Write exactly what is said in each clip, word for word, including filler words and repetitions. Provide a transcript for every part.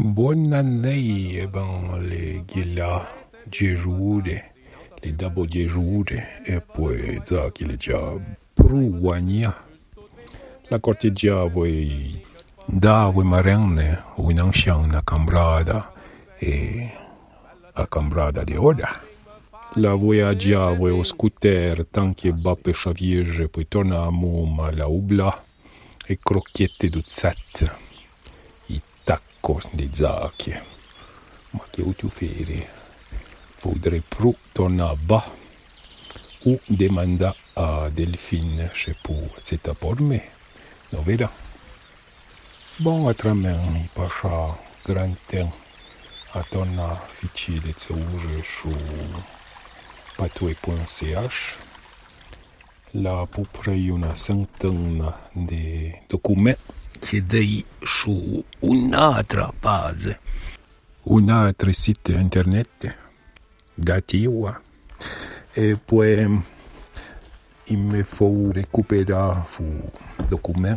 Bona nei, e ben, le ghe la dze joure, le dabo dze joure, e pouè dza que l'è dza prou ouagna. La cortegià avoué, davoue marène, un ancian, na cambrada, e a cambrada de ora. La voué a dza avoué o scooter, tan que ba pe Chavièje, pouè torna a Moma, la oubla, e croquette du tsat, i taco de dzaque. Ma que outu fére? Foudrè prou torna ba ou demanda a Delphine se pou atseta por me. No verà. Bon, atramen i pacha gran ten a torna fici de tsouje su patoué point C H. La a pou prè una sentena de documen que dei su un'atra paze, un atre site internet datiua. E pouè i me fou recuperà fou documen.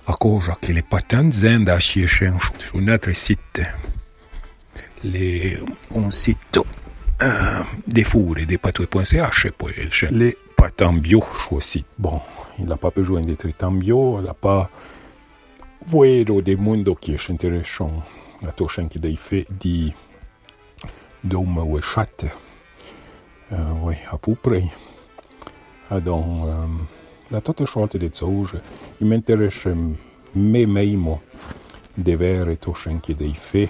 A coja que l'è pa tan zenda a chie chen su un atre site. L'è un site, eh, de foure, de patoué point C H, pouè, l'è pa tan bio su site. Bon, i l'a pa bezoin d'etre tan bio, l'a pa vouéro de mondo que s'interèchon a to chen que dei fé di dou meu e chate. Eh, oui, a pou prè. Adon, eh, l'a tote sorte de tsouje. I m'interèche me meimo de vère to chen que dei fé.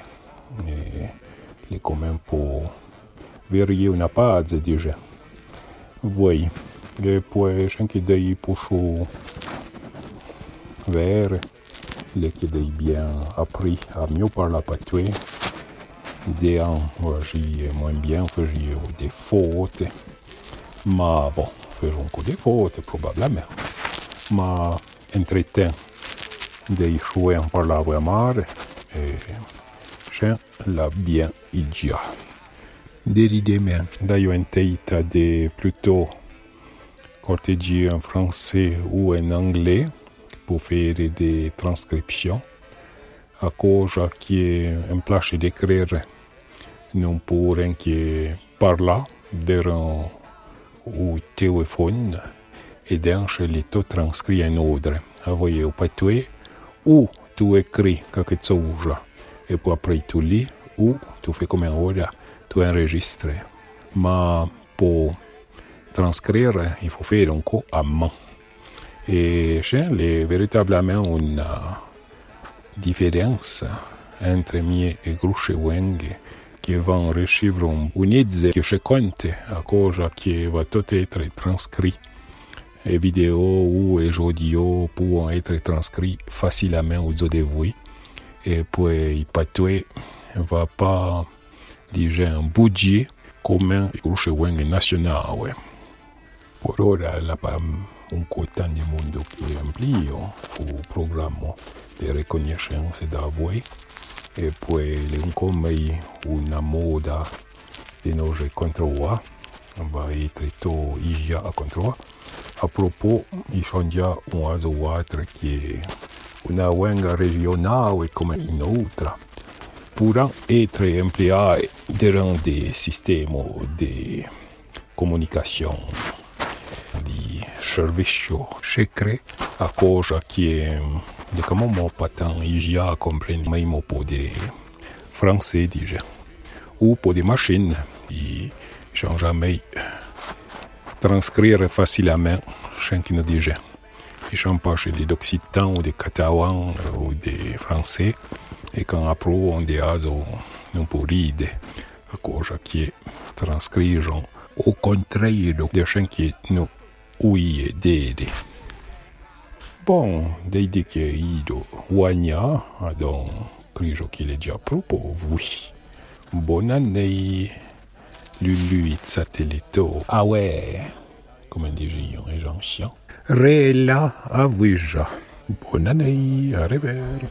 E l'è comen po vérié una paze, dije. Oui, e pouè chen que dei pouchu vère. L'è que dei bien aprì a miou parlà patoué. De an fajie moins bien, fajie de fote. Ma bon, fajou co de fote, probablamen. Ma entreten, dei choué an parlave a mare, e chen l'a bien idja. Deridemen, d'aio en teita de plutôt cortegié en français ou en anglais, po fére de transcription. A coja que em plache de crére, non pou ren que parlà deran u téléfone e denche l'è to transcri en odre. Avoué u patoué, u tu écri caque tsoja e po aprì tu li, u tu fé comen ora, tu enregistre. Ma po transcrire, i fó fére un co a man. E chen l'è véritablamen una diferensa entre mie e Grouche Weng, que van rechivre un, un idze que se conte, a coja que va tot etre transcri. E vidéo u es audio pouan etre transcri facilamen u zo de voué. E pouè i patoué va pa, dije, bougié comen e Grouche Weng nacionale. Por ora l'a pa un co tan de mondo que emplio fou programo de reconnaissance d'avoué, e pouè l'è un co mei una moda de no je controa, va etre to idja a controa. A propos, i son dja un azo u atre que una wenga regionale comen in'outra pourà etre empleae deran de sistemo de comunicasion, di servicio secret, a coja que de camomo pa tan idja a comprendre meimo po de français, dije, u po de machine, i son jamei transcrire facilamen chen que no dije. I son pache de l'occitan u de catalan u de français, e can aprouon de azo non po ride, a coja que transcrijon o contreiro de chen que no ouie dere. Bon, dei de que ido wagna, adon crijo que l'è dja prou po vouì. Bona nei, Lulu i tsateleto. Awè, comen dijion es ancian. Rela a vouì dja. Bona nei, a rever.